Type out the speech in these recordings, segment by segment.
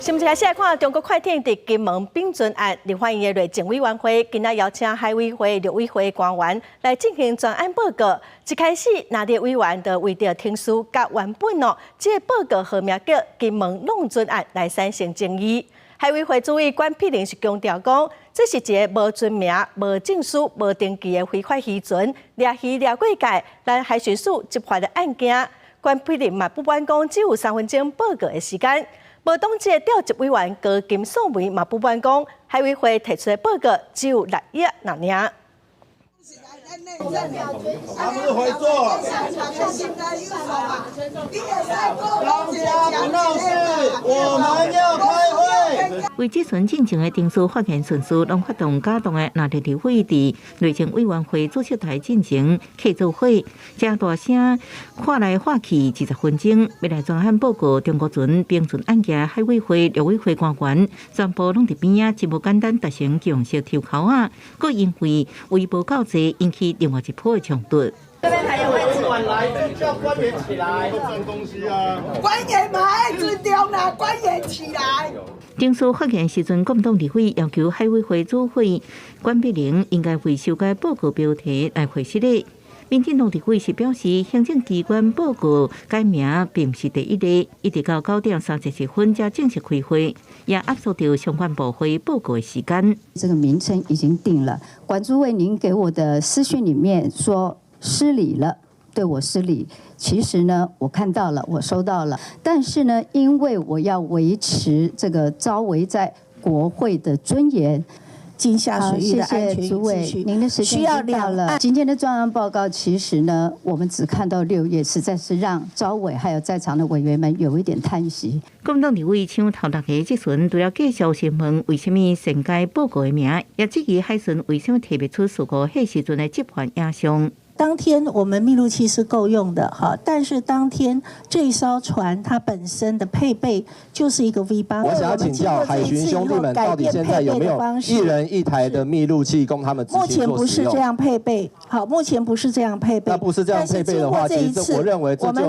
新聞開始來看中國快艇佇金門併船案，立法院的內政委員會今仔邀請海委會、陸委會官員來進行專案報告。一開始，藍綠委員就為著程序佮原本哦，這個報告號名叫金門弄船案來產生爭議。海委會主委管碧玲是強調講，這是一个無船名、無證書、無登記的非法漁船，掠魚掠過界，咱海巡署執法的案件。管碧玲嘛不滿講，只有3分鐘報告的時間。無黨籍召集委員高金素梅嘛不滿講，海委會提出的報告只有六頁爾。他們是回座。當家不鬧事，我們要開會。為質詢進前的程序發言順序，攏發動加動的藍綠立委佇內政委員會主席台進前客座會，誠大聲喊來喊去20分鐘，欲來專案報告中國船併船案件，海委會、陸委會官員全部攏佇邊仔，真無簡單達成共識抽鬮仔，閣因為位無夠濟，引起另外一波的衝突。這邊還有位置。來，叫官員起來。賺東西啊！官員嘛愛尊重啦，官員起來。程序發言時陣，國民黨立委要求海委會主委管碧玲應該為修改報告標題來回釋的。民進黨立委是表示，行政機關報告改名並毋是第一例，一直到9點31分才正式開會，也壓縮著相關部會報告的時間。這個名稱已經定了。管主委，您給我的私訊裡面說失禮了，對我失禮。其實呢，我看到了，我收到了，但是呢，因為我要維持這個召委在國會的尊嚴。金廈水域的安全謝謝主委，您的時間到了。今天的專案報告，其實呢，我們只看到6頁，實在是讓召委還有在場的委員們有一點嘆息。國民黨立委搶頭六个質詢，除了繼續詢問為啥物刪改報告的名，也質疑海巡為啥物提袂出事故彼時陣的執法影像。當天我們密錄器是夠用的，哈，但是當天這艘船它本身的配備就是一個 V8。我想要請教海巡兄弟們，到底現在有沒有一人一台的密錄器供他們？目前不是這樣配備，好，目前不是這樣配備。那不是這樣配備的話，其實我認為這就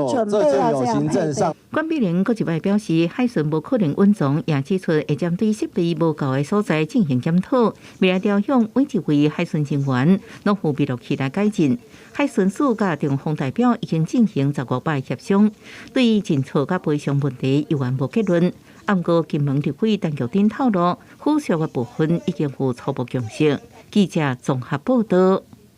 有行政上。管碧玲閣一擺表示，海巡無可能隱藏，也指出會針對設備無夠的所在進行檢討，未來調向每一位海巡人員攏有密錄器來改進。海巡署佮中方代表已經進行15擺協商，對於認錯佮賠償問題猶原無結論。毋過金門立委陳菊珍透露，附屬的部分已經有初步共識。記者綜合報道。